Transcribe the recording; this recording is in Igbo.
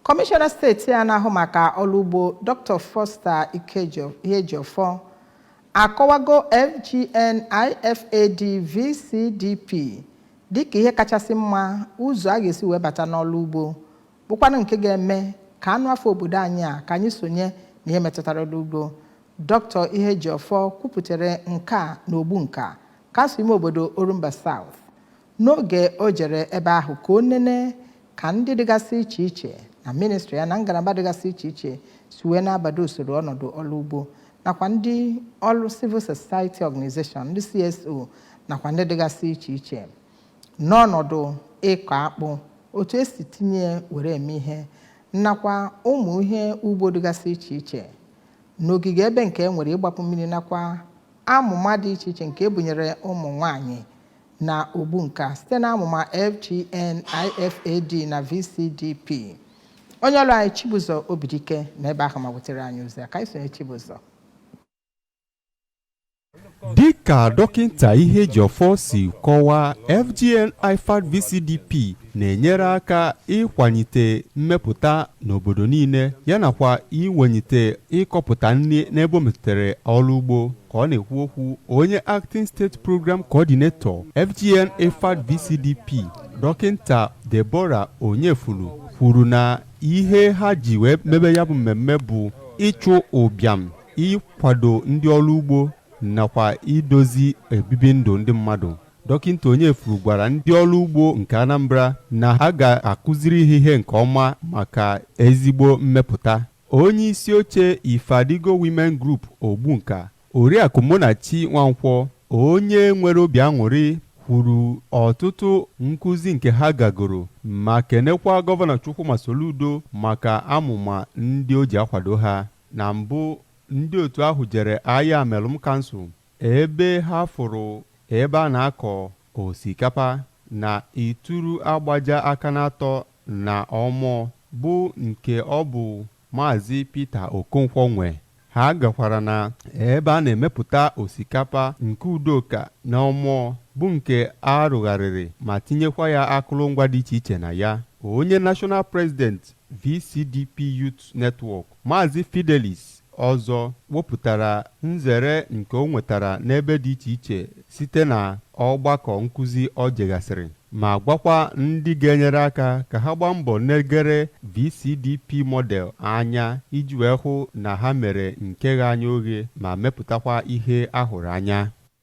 Kọmishọna steeti a na-ahụ maka ọrụ ugbo, Dr. Foster Ihejiofor, akọwago FGN IFAD VCDP dịka ihe kachasị mma ụzọ a ga-esi wee bata n'ọrụ ugbo, bụkwanụ nke ga-eme ka anụ afọ obodo anyị a ka anyị sonye n'ihe metụtara ọrụ ugbo. Dr. Ihejiofor kwupụtara nke a n'Ogbunka, kansụl ime obodo Orumba South, n'oge o jere ebe ahụ ka o nene ka ndị dịgasị iche iche na ministri ya na ngalaba dịgasị iche iche si wee na-abado usoro ọnọdụ ọrụ ugbo, nakwa ndị ọrụ Civil Society Organization, ndị CSO, nakwa ndị dịgasị iche iche n'ọnọdụ ịkọ akpụ, otu esi tinye were eme ihe, nakwa ụmụ ihe ugbo dịgasị iche iche n'ogige ebe nke e nwere ịgbapụ mmiri, nakwa amụma dị iche iche nke ebunyere ụmụ nwanyị na Ogbunka site na amụma FGN IFAD na VCDP. Onye ọrụ anyị Chibụzọ Obidike na ebe ahụ ma wetara anyị ozi a. Ka anyị sonye Chibụzọ. Dịka Dọkịta Ihejiofor si kọwaa, FGN IFAD VCDP na-enyere aka ịkwalite mmepụta n'obodo niile, ya nakwa iwenyite ịkọpụta nri n'ebe o metụtara ọrụ ugbo. Ka ọ na-ekwu okwu, onye Acting State Program Coordinator FGN IFAD VCDP, Dọkịta Deborah Onyefulu, kwuru na ihe ha ji wee mebe ya bụ mmemme bụ ịchụ ụbịam, ịkwado ndị ọrụ ugbo, nakwa idozi ebibi ndụ ndị mmadụ. Dọkịta Onyefuru gwara ndị ọrụ ugbo nke Anambra na ha ga-akụziri ha ihe nke ọma maka ezigbo mmepụta. Onye isi oche Ifeadigo Women Group Ogbunka, Oriakụ Munachi Nwankwọ, onye nwere obi aṅụrị, kwuru ọtụtụ nkụzi nke ha gagoro, ma kenekwa Gọvanọ Chukwuma Soludo maka amụma ndị o ji akwado ha. Na mbụ, ndị otu ahụ jere Ayamelụm Kansụl, ebe ha fụrụ ebe a na-akọ osikapa na Ituru Agbaja aka n'atọ na Ọmụọ, bụ nke ọ bụ Maazị Peter Okonkwo nwe. Ha gakwara na ebe a na-emepụta osikapa nke Udoka na Ọmụọ, bụ nke a rụgharịrị ma tinyekwa ya akụrụngwa dị iche iche na ya. Onye National President VCDP Youth Network, Maazị Fidelis Ọzọ, wepụtara nzere nke o nwetara n'ebe dị iche iche site na ọgbakọ nkụzi ọ jegasịrị, ma gwakwa ndị ga-enyere aka ka ha gbaa mbọ negere VCDP model anya iji wee hụ na ha mere nke ghe anya oghe ma mepụtakwa ihe ahụrụ anya.